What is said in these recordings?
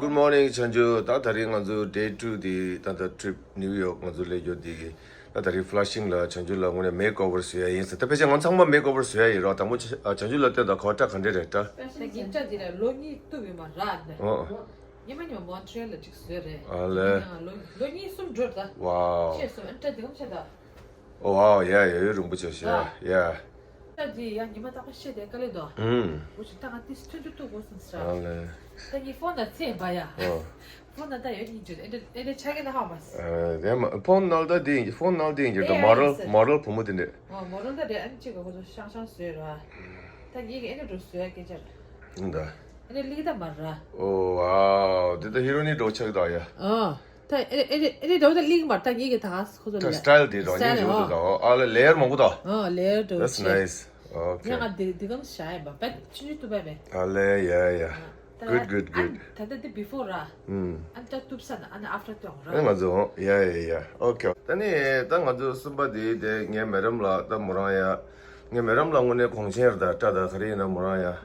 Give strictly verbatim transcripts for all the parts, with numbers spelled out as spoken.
Good morning བྱང་ཆུབ། ད་ད་རིང་ང་ཚོ་day two དེ་ད་ད་trip New York ང་ཚོ་སླེབས་རྒྱུ་དེ་གི་ད་ད་རིང་Flushing ལ་བྱང་ཆུབ་ལ་དངོས་གནས་makeover བཟོ་ཡ་ཡིན་ཟེར། ད་ཕལ་ཆེར་ང་ཚང་མ་makeover བཟོ་ཡ་ཡིན་རོགས། དང་པོ་བྱ- ཨ། བྱང་ཆུབ་ལ་བསྟན་དང་ག་བ་སྐྲ་ག་འདྲས་རེད་སྐྲ། ད་ངའི་སྐྲ་འདི་ལ་ལོ་གཉིས་གཏུབ་ཡོད་མ་རེད། ཨོ། ཉི་མ་ཉི་མ་Montreal ལ་གཅིག་བཟོས་རེད། ཨ་ལས། ཡིན་ནའང་ལོ་ལོ་གཉིས་གསུམ་འགྲོ་ད། Wow. ཤེས་སོང་ཨ་སྐྲ་འདི་གམ་ཤེས་ད། Oh wow, yeah, yeah, ཡོད་རིང་པོ་བྱས་ཤག་ཡ། ད་འདི་ཡང་ཉི་མ་རྟག་པར་བཤད་དེ་དཀའ་ལས་འདུག་ཨུམ། འོ་ཅི་ད་ང་ཏིས་ཐོན་དུ་ཐུག་དགོས་སམ་ཟེར། ཨ་ལས། ད་ངའི་ཕོན་ན་ཚེ་བ་ཡ། ཨོ། ཕོན་ན་ད་ཡོད་ཉིན་ཅིག་ཨེ་འདྲ་ཨེ་འདྲ་ཆ་གི་ན་ཧ་མ་སི། ཨ་དེ་མ་ཕོན་ནང་ད་དེ་ཕོན་ནང་དེ་ཡིན་གྱི་ད་ཨེ་མོ་ཌེལ་ཨེ་མོ་ཌེལ་བུ་མོ་དེ་འདྲ། ཨོ་མོ་ཌེལ་ད་དེ་ཨ་ནི་གཅིག་ག་ཁོ་ཚོ་ཤང་ཤང་བཟོས་ར། ད་ངེད་ཀྱི་ཨེ་འདྲ་འགྲོ་བཟོས་ཡ་སྐད་ཆ་ར། ད། ཨེ་འདྲ་ལིག་ད་མ་ར། ཨོ་ཝའོ། དེ་ད་ཧི་རོ་ནི་འགྲོ་ཆགས་ད་ཡ། ཨ། ད་ཨེ་ཨེ་ཨེ་འདྲ་ད་ལིག་མ་ད་ངེད་ཀྱི་ད་ཁོ་ཚོ་ད་ལ་style དེ་འགྲོ་སི་ཊའི་ལི་ཉིད་འགྲོ་ཨོ། ད་ཨ་ལ་layer མང་པོ་ད། ཨ་layer འགྲོ་That's nice. Okay. ཡ་ང་དེ་དེ་གམ་ཤ་ཡ་བ་བད་ཆུ་ཆུ་ཏུ་བད་བད། ཨ་ལས་ཡ་ཡ། ད་good, good, good. ད་ད་དེ་before ར། ཨུམ། ཨ་ད་གཏུབ་ས་ན་ཨ་ན་after ཏོང་ར། ཨ་ང་ཚོ་ཡ་ཡ་ཡ། Okay. ད་ནི་ད་ང་ཚོ་གསུམ་པ་དེ་དེ་ངའི་མེ་རམ་ལགས་ད་མོ་རང་ཡ། ངའི་མེ་རམ་ལགས་དངོས་གནས་གོང་ཆེན་རེད་ད། སྐྲ་ད་ག་རེ་ཡིན་ན་མོ་རང་ཡ།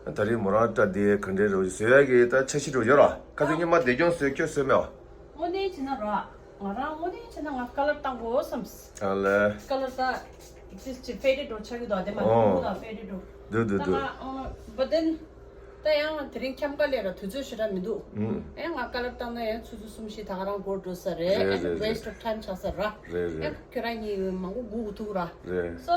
ད་རེས་མོ་རང་སྐྲ་དེ་ག་འདྲའི་རོ་བཟོས་ཡ་གི་ད་འཆར་གཞི་འགྲོ་ཡོད་ར། ཁ་སང་ཉི་མ་བདེ་སྐྱོང་བཟོས་ཁྱོད་བཟོས་མེད་བ། དངོས་གནས་བྱས་ན་ར། ང་རང་དངོས་གནས་བྱས་ན་ང་ཀ་ལར་བཏང་དགོས་བསམ། ཨ་ལས། ཀ་ལར་ད་ཏིས་ཅི་ཕེ་ཌེ་ཌི་འགྲོ་ཆགས་ཀྱི་འདུག་དེ་མ་ཨོ། ཁུ་ལ་ཕེ་ཌེ་ཌི་འགྲོ། འདུག་འདུག་ད་འདུག་ང་ཨོ་but then ད་ཡང་དེ་རིང་འཁྱམ་ག་ལས་ར་དུས་ཚོད་ཞེ་དྲག་མི་འདུག་ཨུམ། ཨེ་ང་ཀ་ལར་བཏང་ན་ཡང་ཆུ་ཚོད་གསུམ་བཞི་ད་ག་རང་འགོར་འགྲོ་ས་རེད། རེད་རེད་རེད། Waste of time ཆགས་ས་ར། རེད་རེད། ཨེ་ཁྱོད་རང་གཉིས་མང་པོ་སྒུག་དགོས་ཐུག་ར། རེད། So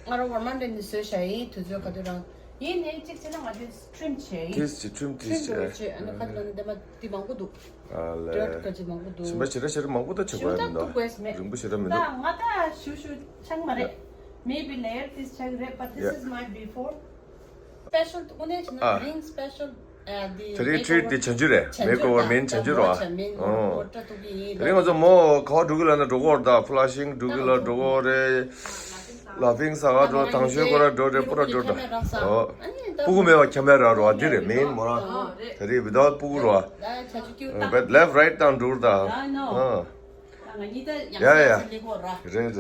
ང་རང་ཝར་མ་འདྲ་ནས་བཟོས་བཞག་ཡིན་དུས་ཚོད་ག་དུས་རང་། ཡིན་ནའི་གཅིག་བྱས་ན་ང་ཚོས་ཊིམ་བྱས་ཡིན། ཊིམ་བྱས་ཊིམ་ཊིམ་བྱས་བྱས་ཨ་ནི་ཁ་ཐུག་ལ་ནི་འདི་མ་འདི་མང་པོ་འདུག་ཨ་ལས། ཌར་ཊི་ག་ཅིག་མང་པོ་འདུག་ཞིམ་པ་ཞེ་དྲག་ཞེ་དྲག་མང་པོ་ད་བྱེད་དགོས་ཡ་མི་འདུག་ཞུ་ད་འདུག་དགོས་མེད། རིང་པོ་ཞེ་དྲག་མི་འདུག་ད་ང་ད་ཞུ་ཞུ་ཆགས་མ་རེད། Maybe layer this ཆགས་རེད། But this is my before. Special དངོས་གནས་བྱས་ན་ཨ། རིང་special ཨ་འདི་དེ་རིང་ཊྲིཊ་དེ་བྱང་ཆུབ་རེད། མེག་ཨོ་ཝར་མེན་བྱང་ཆུབ་རེད་བ། ཨོ། དེ་རིང་ང་ཚོ་མོ་ག་བ་འགྲོ་གི་ལབ་ན་འགྲོ་གི་རེད་ད། ཕ་ལ་ཤིང་འགྲོ་གི་ལ་འགྲོ་གི་རེད། ལ་ཕིང་ས་ག་འགྲོ་དང་ཤོས་ཁོ་ར་འགྲོ་རེད། པུ་ར་འགྲོ་ད། ཨོ། སྤུ་གུ་མེད་པ་ཁྱམ་པའི་ར་རོ་བ་འདི་རེད། མེན་མོ་ར། དེ་རིང་without སྤུ་གུ་རོ་བ། བེད་left right དང་འགྲོ་ད། ཨ། ཡ་ཡ། རེད་རེད།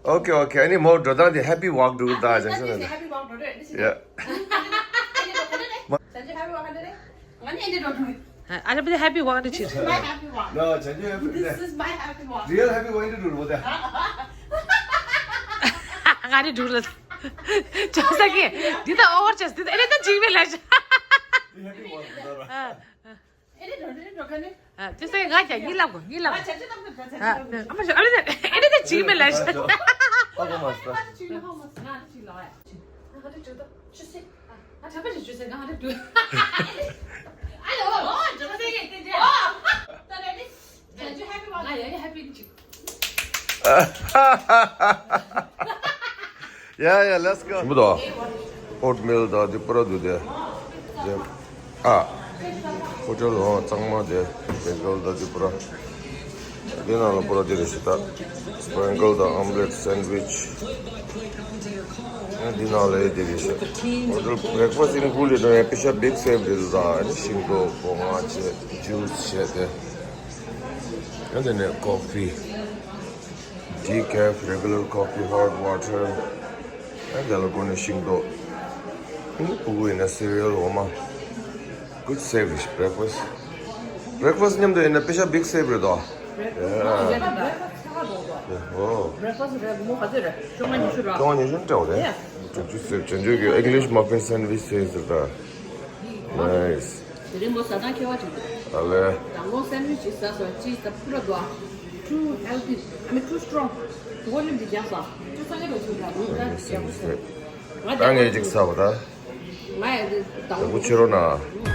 Okay okay. ཨ་ནི་མོ་འགྲོ་སྟངས་དེ་happy walk འགྲོ་ད་བྱང་ཆུབ་ལ། Happy walk འགྲོ་རེད། ཡ། ང་ནི་ཨེ་འདྲ་འགྲོ་རུང་། ཨ་ལ་བི་happy walk འདི་ཆི། This is my happy walk. No བྱང་ཆུབ་happy། This is my happy walk. Real happy walk འདི་འགྲོ་རུང་བ་ད། ང་ནི་འགྲོ་ལ། ཅོ་ས་ཀི། འདི་ད་over ཅོས་འདི་ད་ཨེ་ད་ཅིག་མེད་ལ། Happy walk འགྲོ་ད། ཨ་ཨ། ཨེ་འདྲ་འགྲོ་འདི་འགྲོ་ག་ནི། ཨ་ཅོ་ས་ཀི་ང་ཀྱང་གཉིད་ལབ་གོ་གཉིད་ལབ། ཨ་བྱང་ཆུབ་ནམ་དུ་བྱང་ཆུབ་ནམ་དུ། ཨ་མ་ཞོ་ཨ་ལ་ཨེ་འདྲ་ད་ཅིག་མེད་ལ། ཨ་ཅོ། ཨ་གོ་མ་སོ། ང་ཅིག་ལ་ཧ་མ་སོ། ང་ཅིག་ལ་ཨ་ཅོ། ང་ཧ་ཏུ་ཅོ་ད་ཅོ་སེ། ཨ་ད་པ་ཞིག་ཅོ་སེ་ང་ཧ་ཏུ་ཅོ། ཨ་ཡོ། ཨོ་ཅོ་སེ་ཡེ་ཏེ་ཏེ། ཨོ། ད་རེ་ནི། བྱང་ཆུབ་happy walk ང་ཡ་ཡ་happy ནི་ཅིག Yeah yeah, let's go. ཞིམ་པོ་འདུག་ཨོཊ་མིལ་དང་དེ་པུ་ར་འདུག་དེ། དེ། ཨ། ཧོ་ཊེལ་འོ་གཙང་མ་དེ། བེང་གལ་དང་དེ་པུ་ར། དེ་ནང་ལ་པུ་ར་དེ་རེད་ཤག་ད་སི་པ་རིང་གལ་དང་ཨོམ་ལེཊ་སེན་ཝིཆ། ཨ་དེ་ནང་ལ་ཡོད་དེ་རེད་ཤག་ཧོ་ཊེལ་breakfast in Coolidge ནང་ཡང་པེ་ཤ་big save རེད་ད། ཨ་ནི་ཤིང་ཏོག་སྒོ་ང་བྱས་ཇུས་བྱས་ཏེ། ཨ་དེ་ནས་ཀོ་ཕི། Decaf, regular coffee, hot water. ཨ་དེ་ལ་ཀོ་ནི་ཤིང་ཏོག་ཨ་ནི་ཕྲུ་གུ་ཡིན་ན་སི་རི་ཡལ་འོ་མ། Good save རེད་breakfast. Breakfast མཉམ་དུ་ཡིན་ན་པེ་ཤ་big save རེད་དོ། Yeah. Yeah, oh. Breakfast རེད་མོ་ག་ཚོད་རེད། བཅོ་ལྔ་ཉི་ཤུ་ར། བཅོ་ལྔ་ཉི་ཤུ་སྤྲད་པ་རེད། Yeah. དྲུག་ཅུ་སེབ་བྱང་ཆུབ་ཀྱི་English muffin sandwich save ཟེར་ད། Nice. དེ་རིང་མོ་ཟ་སྟངས་ཁྱད་པར་ཅིག་འདུག་ཨ་ལས། དང་པོ་སེན་ཝིཆ་ཅིག་ཟ་སོང་། ཅིས་ད་ཕུ་ར་འདུག Too healthy. I mean, too strong. ཝོ་ལུམ་འདི་རྒྱག་ས། ཅུ་ཚང་གི་འགྲོ་ཆུ་འདྲ་འདུག་ད་ཡག་པོ་ཟེར། ང་ད་ངས་ཅིག་ཟ་བ་ད། ང་ཡ་དེ་དང་པོ་ཡག་པོ་བྱེད་རོགས་གནང་།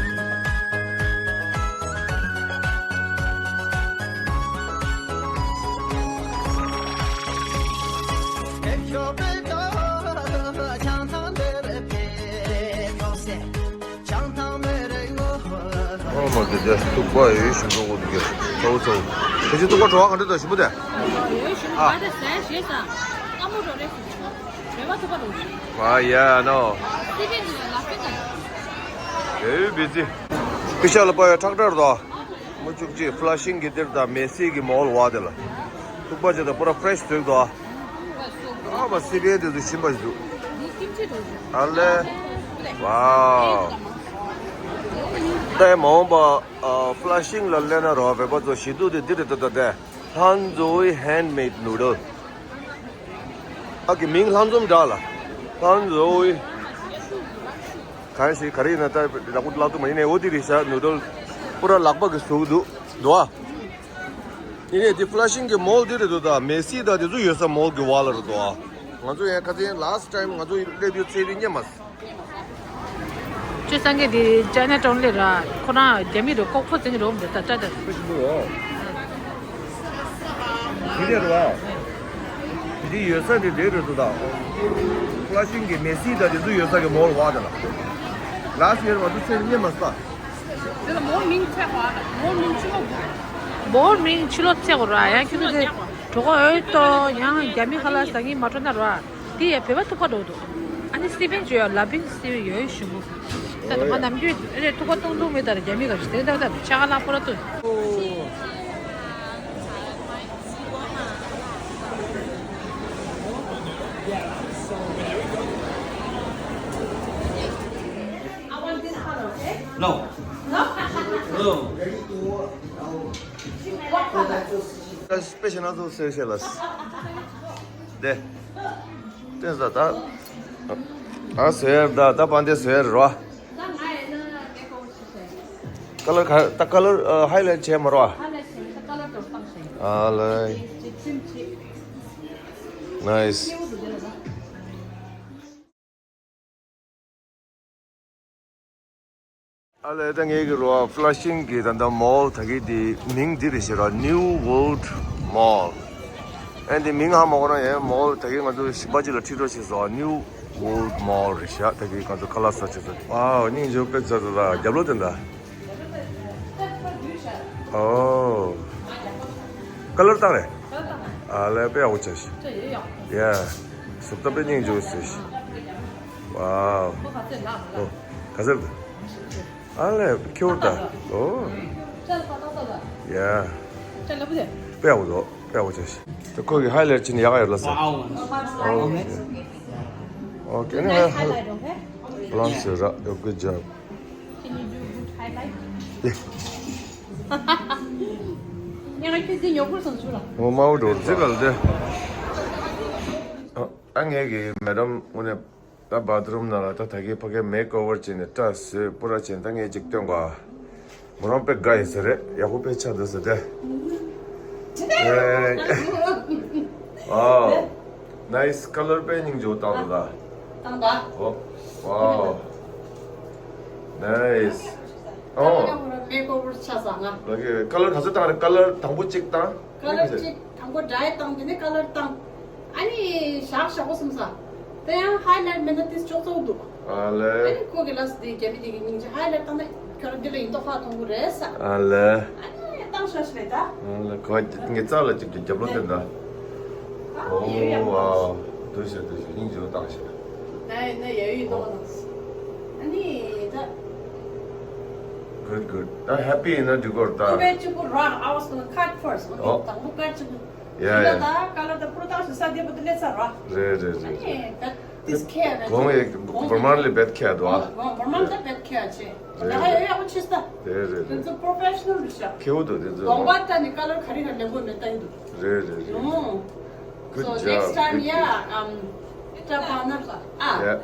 ཨོ་མ་དེ་དེ་ཐུག་པ་ཡོད་ཞིམ་པོ་འོ་དེ་ག་ཚ་བོ་ཚ་བོ། ཁྱེད་ཚོ་ཐུག་པ་བྲོ་བ་ག་འདྲ་འདུག་ཞིམ་པོ་དེ། ཨ། ཨ་ཡ་ནོ། ཡོད་བི་ཛི། པེ་ཤ་ལ་པ་ཡོད་ཁྲག་ཁྲག་རེད་དོ། མུ་བཅུག་ཅིག་ཕ་ལ་ཤིང་གི་འདིར་དང་མེ་སི་གི་མོལ་བ་དེ་ལ། ཐུག་པ་ཅིག་དང་པུ་ར་ཕ་རེ་ཤི་འདུག་དོ། ཨ་མ་སི་པན་དེ་ཚོ་ཞིམ་པ་ཞིག་འདུག་ཨ་ལེ། ཝའོ། ད་མ་འོངས་པ་ཕ་ལ་ཤིང་ལ་སླེབས་ན་རོ་བོད་པ་ཚོ་ཞི་དུ་དེ་འདི་རེད་འདུག་ད་ལྟ་ལྷ་མཛོ་ཧན་མེད་ནུ་ཌལ། ཨ་ཀི་མིང་ལྷ་འཛོམས་འདྲ་ལ། ལྷ་མཛོ་ཧི། གང་ཞིག་ག་རེ་ཡིན་ན་ད་ལག་པ་ལག་ཏུ་མ་ཡིན་ནས་འོ་དེ་རེད་ཤག་ནུ་ཌལ་པུ་ར་ལག་པ་གི་ཟུག་འདུག་འདུག་ཨ། ཡིན་ནས་དེ་ཕ་ལ་ཤིང་གི་མོལ་དེ་རེད་འདུག་ད་མེ་སི་ད་དེ་ཚོ་ཡོད་ས་མོལ་གི་བ་ལ་རེད་འདུག་ཨ། ང་ཚོ་ཡང་ཁ་སང་ལ་སི་ཊི་ཊའིམ་ང་ཚོ་སླེབས་ཡོད་ཚེ་རིང་ཉེ་མ། ཁྱོད་སངས་རྒྱས་འདི་ཅའི་ན་ཊའུན་ལས་ར་ཁོ་རང་རྒྱ་མི་རུ་ལྐོག་ཕོ་འཛིན་རོགས་འདི་ལྟ་ལྟ་ལྟ། དེ་རེད་ར། དེ་ཡོད་ས་དེ་དེ་རེད་འདུག་ད། ཕ་ལ་ཤིང་གི་མེ་སི་ད་དེ་ཚོ་ཡོད་ས་གི་མོལ་བ་དེ་ལ། ལ་སི་ཡར་ང་ཚོ་ཚེ་རིང་ཉེ་མ་ས། དེ་ལ་མོལ་མིང་ཚེ་བ་ལ་མོལ་མིང་ཕྱི་ལོགས་དགོས། མོལ་མིང་ཕྱི་ལོགས་ཚེ་གོ་ར་ཡང་ཁྱོད་ཚོ་དེ་གྲོད་ཁོག་འོད་ཏོ་ཡང་རྒྱ་མི་ཁ་ལག་ཟ་གིན་མ་འགྲོ་ན་ར། དེ་ཡ་བོད་པ་ཐུག་པ་འགྲོ་འདུག་ཨ་ནི་སི་པན་བརྗོད་ཡ་ལ་པིན་སི་ཡོད་ཞུ་གུ། ད་དུང་ང་ནམ་རྒྱུན་རེ་ཐུག་པ་གཏོང་གཏོང་མེད་ད་ར་རྒྱ་མི་ག་ཞིག་དེ་ད་ད་ཆ་ག་ལ་ཕོ་ར་ཏུ། No. No. Special also special us. དེ། དེ་ཟ་ད། ད་ཟེར་ད་ད་པན་དེ་ཟེར་རོ། ཀ་ལར་ག་ད་ཀ་ལར་ཧའི་ལའིཊ་བྱས་མ་རོ། ཨ་ལེ། ནའིས། ཨ་ལས་ད་ངེད་ཀྱི་རོ་ཕ་ལ་ཤིང་གི་ད་ལྟ་མོལ་ད་གི་དེ་མིང་འདི་རེད་ཤག་ར། New World Mall། ཨ་འདི་མིང་ཧ་མ་གོ་ན་ཡང་མོལ་ད་གི་ང་ཚོ་ཞིམ་པ་ཅིག་ལ་ཁྲིད་རོགས་བྱེད་སོ། New World Mall རེད་ཤག་ད་གི་ང་ཚོ་ཁ་ལག་ཟ་ཆེད་སོ། ཨའོ་སྙིང་རྗེ་པོ་དཔེ་མཛའ་ད་ད་རྒྱབ་ལོགས་དེ་འདྲ། ཨོ། ཀ་ལར་བཏང་རེད། ཨ་ལས་དཔེ་ཡག་པོ་ཆགས་ཤག་ཡ། གཟུགས་ད་དཔེ་སྙིང་རྗེ་པོ་ཟེར་ཤག་ཝའོ། ཨོ། ག་ཚོད་འདུག་ཨ་ལས་ཁྱོད་ད། ཨོ། ཡ། དཔེ་ཡག་པོ་འདུག་དཔེ་ཡག་པོ་ཆགས་ཤག་ད་ཁོ་གི་ཧའི་ལའིཊ་བྱས་ན་ཡག་ག་ཡོད་ལ་ཟེར། ཨོ་ཁེ། ཨོ་ཁེ། ཨ་ནི་ཧའི་ལའིཊ། ཨོ་ཁེ། Blonde ཟེར་ར། ཡོ། Good job. Can you do good highlight? ངས་ཁྱོད་ཚོའི་ཉོ་དགོས་སོང་ཚུར་ལ། ངོ་མ་འུ་འགྲོ་རྩེ་གལ་ཏེ། ཨ་ངས་ཀྱི་མེ་ཌམ་དངོས་གནས་ད་བཱ་ཐི་རུམ་ནང་ལ་ད་ད་གིན་ཕ་གིར་མེག་ཨོ་ཝར་བྱས་ནས་སྐྲ་བཟོས་པུ་ར་བྱས་ནས་ད་ངས་ཅིག་སྟོན་གོ། མོ་རང་དཔེ་དགའ་ཡིན་ས་རེད། ཡག་པོ་དཔེ་ཆགས་འདུག་ཟེར་ཏེ། ཨོ། ནའིས། ཀ་ལར་དཔེ་སྙིང་རྗེ་པོ་བཏང་འདུག་ད། བཏང་ད། ཨོ། ཝའོ། ནའིས། ཨོ། མེག་ཨོ་ཝར་ཆགས་སོང་ང་། ལགས་ཀྱི་ཀ་ལར་ག་ཚོད་བཏང་རེད། ཀ་ལར་དང་པོ་གཅིག་བཏང་། ཀ་ལར་གཅིག་དང་པོ་ཌའི་བཏང་དེ་ནས་ཀ་ལར་བཏང་། ཨ་ནི་ཞག་ཞག་པོ་སོང་ས། དེ་ཡང་ཧའི་ལའིཊ་མེད་ན་ཏིས་ཅོག་ཙོག་འདུག་ཨ་ལེ། ཨ་ནི་ཁོ་གི་ལ་སི་དེ་རྒྱ་མི་དེ་གི་སྙིང་རྗེ། ཧའི་ལའིཊ་བཏང་ན་ཁྱོད་རང་འདི་ལ་ཡིན་མདོག་ཁ་མཐོང་གི་རེད་ས། ཨ་ལེ། ཨ་ནི་བཏང་ཤོག་ཤི་རེད་ད། ཨ་ལེ། ཁོ་ངའི་རྩ་ལ་ཅིག་ཅིག་རྒྱབ་ལོག་དེ་འདྲ། ཨ་ཨོ་ཡོད་ཡོད། ཝའོ། འདུག་ཤག་འདུག་ཤག་སྙིང་རྗེ་པོ་བཏང་ཤག་ད་ཡིན་ན་ཡ་ཡོད་མདོག་ཁ་མཐོང་། ཨ་ནི་ད། Good, good. ད་ཧེ་པི་ཡིན་ན་འགྲིག་གོ་ད། ཁོ་པའི་གཅིག་པུ་ར། I was gonna cut first. ཨོ། དང་པོ་ཀ་ཅིག་པུ། ཡ་ཡ། ད་ཀ་ལར་ད་པུ་ར་བཏང་ཞིག་ས་དེ་པུ་དེ་ལས་ཚར་ར། རེད་རེད་རེད། ཨ་ནི་ད་ཏིས་ཁེ་ན་གོང་ཡེ་བར་མ་ལས་བེད་ཁེ་འདུག་ཨ། བར་མ་ད་བེད་ཁེ་ཆེ། རེད་ད་ཧ་ཡོད་ཡག་པོ་ཆེ་ས། རེད་རེད་རེད། དེ་ཚོ་པྲོ་ཕེ་ཤ་ནལ་རེད་ཤག་ཁེ་བོ་འདུག་དེ་ཚོ། གོང་པ་ད་ནི་ཀ་ལར་ག་རེ་ག་ལེན་དགོས་མེད་ལྟ་གི་འདུག་རེད་རེད་རེད། ཨོ། Good job. So next time, yeah, um, ད་པ་ན་ཨ། Yeah.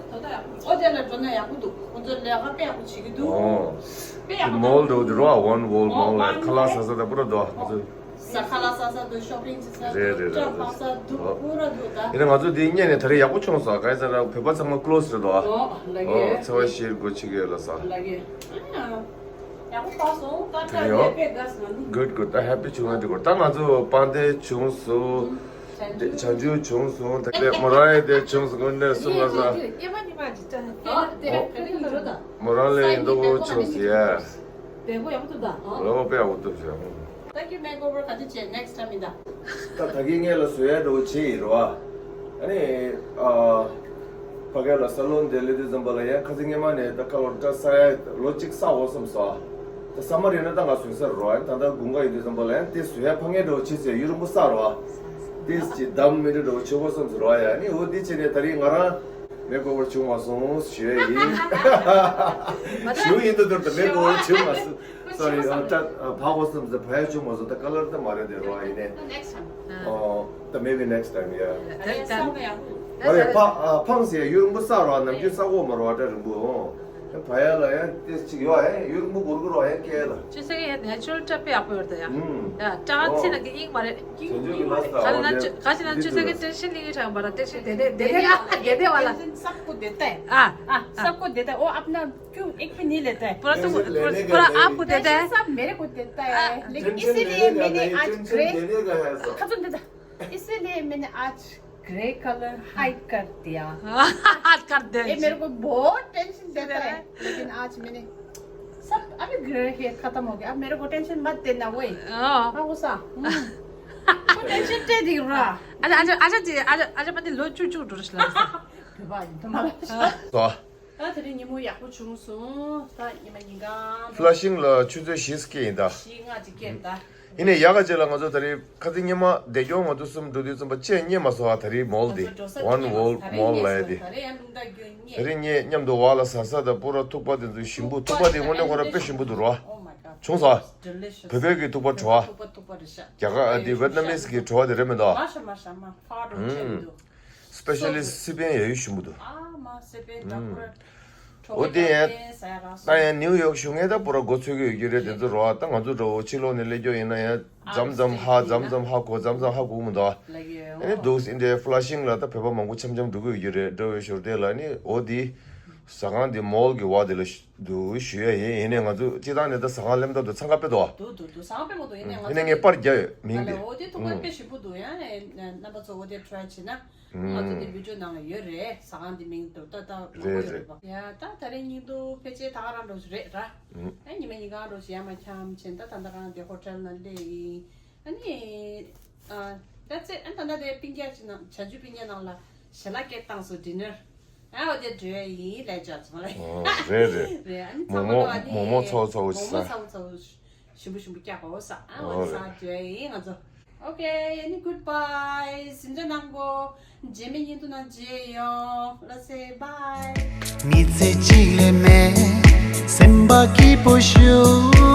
ཨོ་དེ་ལ་འགྲོ་ན་ཡག་པོ་འདུག་ཁོང་ཚོ་ལས་ཀ་དཔེ་ཡག་པོ་བྱེད་ཀྱི་འདུག་ཨོ། དཔེ་ཡག་པོ་མོལ་འདུག་དེ་རོ། One World Mall. ཨོ། ཁ་ལག་ཟ་ས་དང་པུ་ར་འདུག་ཨ། ཁ་ལག་ཟ་ས་འདུག་ཤོ་པིང་བྱེད་ས་འདུག་རེད་རེད་རེད། ཅ་པ་ས་འདུག་ཨོ། པུ་ར་འདུག་ད། ཡིན་ན་ང་ཚོ་དེ་བརྙན་ནས་ད་རེས་ཡག་པོ་བྱུང་སོང་། གང་ཡིན་ཟེར་ན་བོད་པ་ཚང་མ་ཀློ་སི་རེད་འདུག་ཨ། ཨོ་ལགས་ཀྱི། ཨོ་ཚེ་བ་ཤེར་དགོས་བྱེད་ཀྱི་ཡོད་ལ་ས། ལགས་ཀྱི། ཡག་པོ་པ་སོང་། ད་ད་ཡོད། ཡོད་པའི་དགའ་སོང་ང་ལུག Good, good. ད་ཧེ་པི་བྱུང་ན་འགྲིག་གོ་ད་ང་ཚོ་པན་དེ་བྱུང་སོང་། བྱང་ཆུབ་བྱུང་སོང་། ད་ལྟ་མོ་རང་ཡི་དེ་བྱུང་སོང་། དངོས་གནས་གསུང་ལ་ས། མོ་རང་ལས་འདུག་བྱུང་སོང་ཡ། བདེ་པོ་ཡག་པོ་འདུག་ད། ལོ་པའི་ཡག་པོ་འདུག་བྱུང་། Thank you makeover ག་དུས་བྱེད། next time ཡིན་ད། ད་ད་གིན་ངས་ལ་བཟོ་ཡ་འདྲ་བོ་བྱེད་ཡིན་རོ། ཨ་ནི་ཨ། ཕ་གི་ལ་ས་ལོན་དེ་ལས་དུས་ཙམ་པ་ལ་ཡང་ཁ་སང་སྔས་མ་ནས་ད་ཁ་ལོར་ད་ས་ཡ་ལོ་གཅིག་ས་འོ་བསམ་སོང་། ད་ས་མ་རེད་ན་ད་ང་བཟོས་ས་རོ། ཨ་ནི་ད་ད་དགུན་ཁ་ཡིན་དུས་ཙམ་པ་ལ་ཡང་དེ་བཟོ་ཡ་ཕ་གི་འདྲ་བོ་བྱེད་ཟེར་ཡུན་རིང་པོ་ས་རོ། དེ་ཅི་དམ་མི་འདྲ་འདྲ་བོ་བྱེད་དགོས་བསམ་སོང་རོ། ཡ་ཨ་ནི་འོ་དེ་བྱས་ནས་ད་རེས་ང་རང་། མེག་ཨོ་ཝར་བྱུང་མ་སོང་ཞུ་ཡ་ཡིན། ཞུ་ཡིན་དུ་དུར་དུ་མེག་ཨོ་ཝར་བྱུང་མ་སོང་། སོ་རི། ཨ་ད་ཕ་གོ་སམ་ཟེར་ཕ་ཡ་བྱུང་མ་སོང་། ད་ཀ་ལར་ད་མ་རེད་དེ་རོ། ཨ་ཡིན་ནས། ཨོ་ད་maybe next time, yeah. ཨ་རེ་ཕ་ཨ་ཕངས་ཟེར་ཡ་ཡུན་རིང་པོ་ས་རོ། ནམ་རྒྱུན་ས་གོ་མ་རོ། ཨ་ད་རིང་པོ་ཨོ། ཕ་ཡ་ལ་ཡ་ཏེ་ཅིག་ཡོ། ཨེ་ཡུན་རིང་པོ་འགོར་གི་རོ། ཨེ་ཀེ་ལ་ཅི་ཟེར་གི་ཡ་ནེ་ཅུ་རལ་ཊ་པེ་ཡག་པོ་ཡོད་ད་ཡ། ཡ་ཀྲང་ཚི་ན་གི་ཨིང་མ་རེད། ག་ཅི་ན་ཅི་ཟེར་གི་ཏེན་ཤན་ལིང་གི་ཁྲང་བ་ར་ཏེན་ཤན་དེ་དེ་དེ་དེ་ཡ་དེ་དེ་བ་ལ། टेंशन सबको देता है। हाँ, हाँ, सबको देता है। वो अपना क्यों एक भी नहीं लेता है। पूरा तुम, पूरा, पूरा आपको देता है। सब मेरे को देता है। लेकिन इसीलिए मैंने आज ग्रे, खत्म देता। इसीलिए मैंने आज ग्रे कलर हाइड कर दिया। हाइड कर दिया। ये मेरे को बहुत टेंशन देता है। लेकिन आज मैंने सब, अभी ग्रे हेयर खत्म हो गया। अब मेरे को टेंशन मत देना वही। हाँ। हाँ, वो सा। हम्म। वो टेंशन दे दी रहा। अच्छा, अच्छा, अच्छा जी, अच्छा, अच्छा, मतलब लो चू चू डरस लगा। ད་དེ་རིང་ཉིན་མོ་ཡག་པོ་བྱུང་སོང་། ད་ཉི་མ་ཉིན་གང་། ཕ་ལ་ཤིང་ལ་ཆུ་ཚོད་བཞི་སྐྱེས་ཡིན་ད། བཞི་ལྔ་ཅིག་སྐྱེས་ད། ཡིན་ནའི་ཡག་ག་ཅིག་ལ་ང་ཚོ་ད་རེས་ཁ་སང་ཉི་མ་བདེ་སྐྱོང་ང་ཚོ་གསུམ་འགྲོ་དུས་ཙམ་པ་ཅེས་རྙེད་མ་སོང་ཨ། ད་རེས་མོལ་དེ་ཝན་ཝོལ་མོལ་ལ་ཡ་དེ། ད་རེས་ཡང་ལུང་ད་རྒྱུ་རྙེད། ད་རེས་ངས་མཉམ་དུ་བ་ལ་ཟ་ས་ད་པུ་ར་ཐུག་པ་དེ་ཚོ་ཞིམ་པོ། ཐུག་པ་དེ་དངོས་གནས་ཁོ་ར་དཔེ་ཞིམ་པོ་འདུག་ར། བྱུང་སོང་ཨ། བོད་པའི་གི་ཐུག་པ་བྲོ་བ། རྒྱ་གར་ཨ་དེ་ཝེད་ནམ་མིས་གི་བྲོ་བ་དེ་རེད་མི་འདུག་ཨ། སི་པེ་ཤལ་ལི་སི་པན་ཡ་ཡུ་ཞིམ་པོ་འདུག་ཨ་མ་སི་པན་ད་པུ་ར་ཨོ་དེ་ཡང་ད་ཡང་ནིའུ་ཡོག་བཞུགས་མཁན་ད་པུ་ར་མགོ་ཚོད་ཀྱི་ཡོད་རྒྱུ་རེད། དེ་ཚོ་རོ་ཨ། ད་ང་ཚོ་འགྲོ་ཕྱི་ལོགས་ནས་སླེབས་རྒྱུ་ཡིན་ན་ཡང་མཚམས་མཚམས་ཧ་མཚམས་མཚམས་ཧ་གོ་མཚམས་མཚམས་ཧ་གོ་མི་འདུག་ཨ། ཨེ་འདུག་ཨིན་དེ་ཕ་ལ་ཤིང་ལ་ད་བོད་པ་མང་པོ་འཆམ་འཆམ་འགྲོ་གི་ཡོད་རྒྱུ་རེད། འགྲོ་བའི་ཞོར་དེ་ལ་ནི་ཨོ་དེ་ཟ་ཁང་དེ་མོལ་གི་བ་དེ་ལ་འདུག་ཞུ་ཡ་ཡིན། ཡིན་ནའི་ང་ཚོ་སྤྱི་བཏང་ནས་ད་ཟ་ཁང་སླེབས་སྟབས་དུ་འཚང་ཁ་དཔེ་འདུག་ཨ། འདུག་འདུག་འདུག་ཟ་ཁང་དཔེ་མོ་འདུག་ཡིན་ནའི་ང་ཡིན་ནའི་ཚོ་ངས་པར་རྒྱག་ཡོད་མིང་དེ། ཨོ་དེ་ཐུག་པ་དཔེ་ཞིམ་པོ་འདུག་ཡ། རྣམ་པ་ཚོ་ཨོ་དེ་ཊ་རའི་བྱེད་ན། ང་ཚོ་དེ་བི་ཌིའོ་ནང་ལ་ཡོད་རེད། ཟ་ཁང་དེ་མིང་དུ་ཏག་ཏག་མང་པོ་ཡོད་རེད་པ། ཡ་ད་ད་རེས་ཉིན་དུ་ཕལ་ཆེར་ད་ག་རང་འགྲོ་ཞིག་རེད་ར། ཨ་ཉི་མ་ཉིན་གང་འགྲོ་ཞིག་ཡ་མ་འཁྱམ་ཆེན་ད་ད་ད་རང་དེ་ཧོ་ཊེལ་ནང་སླེབས་ཡིན། ཨ་ནི་ཨ་ད་ཚེ་ཨ་ད་ད་དེ་སྤུན་ཀྱག་ཅིག་ནང་བྱ་ཇུ་སྤུན་ཀྱག་ནང་ལ་ཞལ་ལག་སྐད་བཏང་སོང་། ཌི་ནར། ཨ་འོ་དེ་འགྲོ་ཡ་ཡིན་ལས་བྱ་ཚོང་ལ། ཨོ་རེད་རེད། རེད། ཨ་ནི་མོག་ཚང་མ་མོག་མོག་མོག་ཚ་བོ་ཚ་བོ་ཞིག་ཟ། མོག་མོག་ཚ་བོ་ཚ་བོ་ཞིག་ཞིམ་པོ་ཞིམ་པོ་བཀྱག་པ་འོ་ས། ཨ་འོ་ས་འགྲོ་ཡིན་ང་ཚོ། ཨོ་ཀེ། ཨ་ནི་གུཌ་བྷའི། གཟིམ་འཇག་གནང་གོ། རྗེས་མའི་ཉིན་ཐོ་ནང་མཇལ་ཡོང་། ལགས་སེ་བྷའི། མི་ཚེ་གཅིག་ལས་མེད་སེམས་པ་སྐྱིད་པོ་ཞུ།